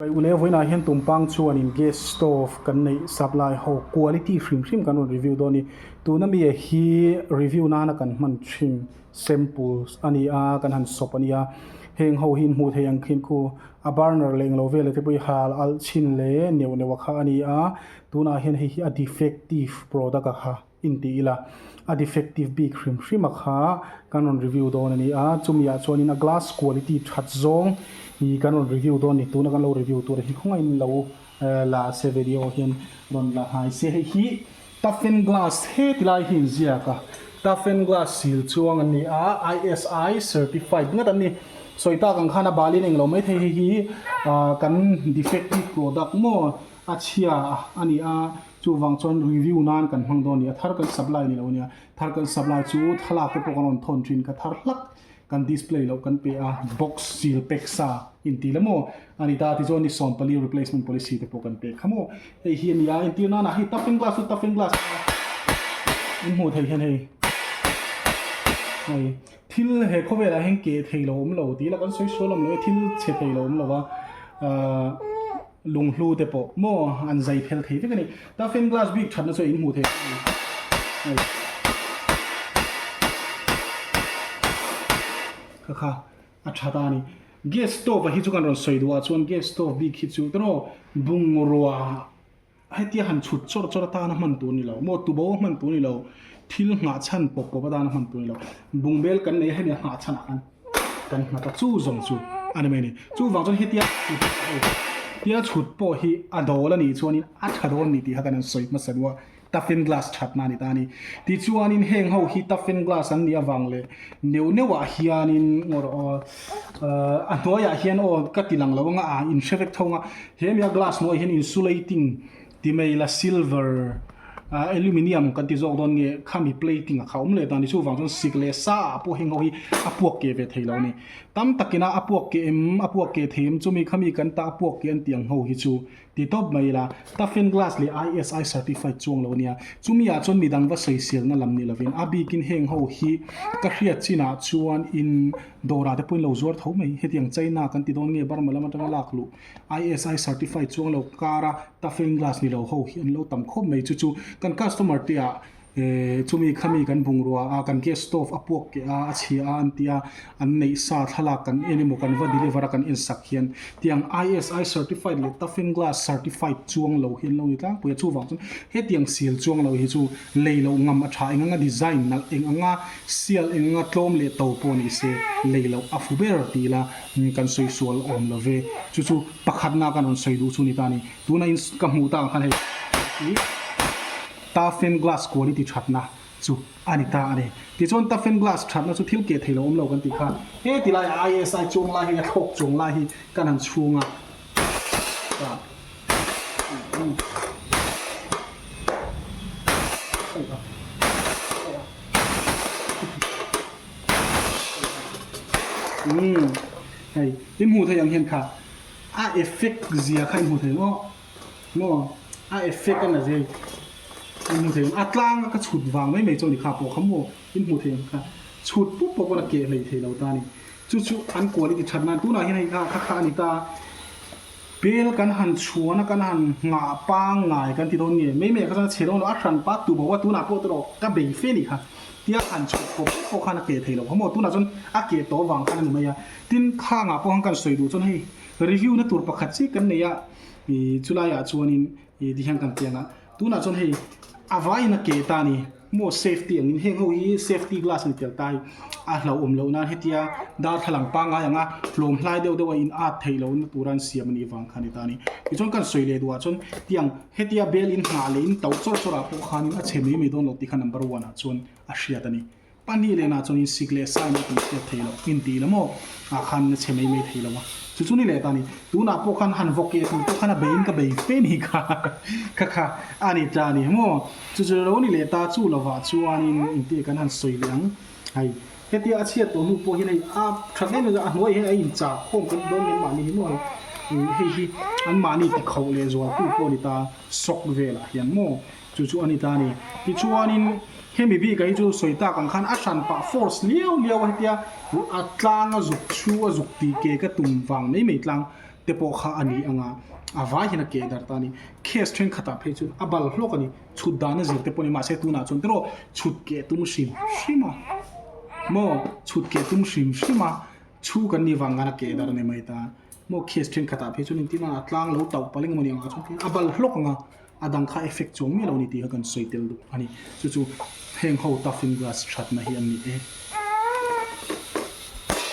Pai ule vawiinah hian tumpang chuanin gas stove kan neih supply ho quality hrim hrim kan rawn review dawn a ni. Tuna mi hi review nana kan hman thin samples a ni a, kan han sawp a nia. Heng ho hi in hmuh theih ang khin khu a burner leh englo vel te pawh hi hal alh chhin leh neuh neuh a kha a ni a. Tunah hian hei hi a defective product a kha. inti ila a defective bik hrim hrim a kha kan rawn review dawn a ni a chumi ah chuanin a glass quality that zawng ih kan rawn review dawn a ni tuna kan lo review tur hi khawngaih in lo la se video hian rawn la hnai se hei hi toughen glass heti lai hi inziak a toughen glass sil chuang an ni a I_S_I certified ngat an ni sawi tak ang khan a balin englo maithei hei hi ah kan defective product maw a chhia a ni a. Chuvang chuan review nan kan hmang dawn a ni. A thar kan supply ni lo a nia. Thar kan supply chu thlalak te pawh kan rawn thawn thin kha thar hlak kan display loh kan pe a, box seal pack sa inti la maw a ni ta. Tichuan ni 14 replacement policy te pawh kan pek kha maw. Hei hi a ni a, entir nana hei toughen glass chu toughen glass in hmuh theih hian hei hei thil he khawvelah hian keh thei lo awm lo tih ila kan sawi sual awm lo e, thil chhe thei lo awm lo va ahh. Lunghlu te pawh maw an zai phel thei vek a ni. Toughen glass bik thatna chu in hmuh theih a ni. Kha kha a tha ta a ni. Gas stove a hi chu kan rawn sawi duh ah chuan gas stove bik hi chu tawrh bungrua hetia han chhut chawr chawr atana hman tur a ni lo maw tubo a hman tur a ni lo thil nghah chhan pawp pawp atana hman tur a ni lo. Bungbel kan nei a hemi a nghah chhan ah khan. Kan nghat a chu zawng chu a ni mai a ni. Chuvang chuan hetia tia chhut pawh hi a dawl a nih chuanin a tha dawn a ni tih kha kan han sawi hmasa duh a, toughen glass thatna a ni ta a ni. Tichuanin heng ho hi toughen glass an nih avang leh neuh neuhah hianin ngaw rawh aw a hnuaiah hian aw ka ti lang lo anga a inhre vek tho anga he mia glass hnuaiah hian insulating Ti mai la silver ah aluminium kan ti zawk dawn nge khami plating a kha awm leh ta ni chuvang chuan sik leh sa ah pawh heng ho hi a puak keh ve thei lo a ni. Tam takin a a puak keh em a puak keh thei em chumi khami kan ta a puak keh an tih ang ho hi chu ti tawp mai la toughen glass leh I_S_I certified chuang lo a nia. Chumi ah chuan midang va sawiselna lam ni lovin a bikin heng ho hi ka hriat chinah chuan in dawrah te pawhin lo zuar tho mai hetiang China kan ti dawn nge Burma lam atanga lak luh I_S_I certified chuang lo kar a toughen glass ni lo ho hi an lo tam khawp mai chu chu kan customer te ah ehh chumi khami kan bungrua a kan gas stove a puak keh a a chhia a an ti a an neih sa thlalak kan en emaw kan va deliver a kan en sak hian tiang I_S_I certified leh toughen glass certified chuang lo hi an lo ni tlangpui a chuvang chuan hetiang seal chuang lo hi chu lei loh ngam a tha eng anga design nalh eng anga sial eng anga tlawm leh to pawh ni se lei loh a fu ber tih ila Kan sawi sual awm lo ve. Chu chu pakhatna kan rawn sawi duh chu ni ta a ni. Tuna in ka hmuh tak ang khan hei hi toughen glass quality thatna chu a ni ta a ni. Tichuan toughen glass thatna chu thil keh thei lo awm lo kan tih kha he ti lai I_S_I chuang lai hi a thlawk chuang lai hi kan han chhung a. Umm hei i hmuh theih ang hian kha a effect zia kha i hmu thei maw maw a effect a na zia i hmu thei ang a tlang a ka chhut vang mai mai chu a ni kha pawh kha maw i hmu thei ang kha chhut pup pawh pawn a keh hlei thei lo ta a ni chu chu an quality that nan tunah hian hei kha kha kha a ni ta bel kan han chhuan a kan han nghah pangngai kan ti dawn nge mai mai ah kha chuan a chhe dawn lo a hran pa tu bo a tunah pawh tawh ka bei fe a ni kha. Tia han chhuk pawp pawp pawh khan a keh thei lo kha maw? Tunah chuan a keh tawh avang khan a ni mai a. Tin, khangah pawh khan kan sawi duh chuan hei review na tur pakhat chiah kan nei a, ih chulaiah chuanin ih ti hian kan ti ang a. Tunah chuan hei a vaiin a keh ta a ni. Maw safety angin heng ho hi safety glass a ni tel ta a hei. A hlauhawm loh nan hetia darthlalang pangngai anga hlawm hlai deuh deuh a in at theih loh na tura an siam a nih avang khan a ni ta a ni. Tichuan kan sawi leh duhah chuan tiang Hetia bel in nghah leh in to chawr chawr ah pawh khanin a chhe mai mai dawn lo tih kha number one ah chuan a hriat a ni. Pahnih leh nah chuan in sik leh sign a tih hriat thei loh in tih la maw ah khan a chhe mai mai thei lo a. Chu chu ni leh ta a ni. Tunah pawh khan han vawk keh tur pawh khan a bei in ka bei fe ni kha kha kha a ni ta a ni maw. Chu chu lo ni leh ta chu lovah chuanin engti kan han sawi leh ang hei hetia a chhiat tawh hnu pawh hian hei a tha hle mai a hnuai hian a inchah khawm kan dawn hian mahni hi maw hei hi an mahni ti khauh leh zual tu pawh a ni ta sock velah hian maw chu chu a ni ta a ni tichuanin hemi bik ah hi chu sawi tak ang khan a hran pah force liau liau a hetia a tlang a zuk chhu a zuk tih ke ka tum vang mai mai tlang. te pawh kha a ni ang a, a vai hian a keh darh ta a ni. Case thenkhatah phei chuan a bal hlawk a ni, chhut dan a zir te pawh a ni, mahse tunah chuan tiraw chhut keh tum hrim hrim a, maw chhut keh tum hrim hrim a, chhu kan nih vang khan a keh darh a ni mai ta. Maw case thenkhatah phei chuan engtin a tlang lo tauh palh engemaw ni ang ah chuan a bal hlawk ang a, a dang kha effect chuang miah lo a ni tih kha kan sawi tel duh a ni. Chu chu heng ho tough in glass thatna hi an ni e.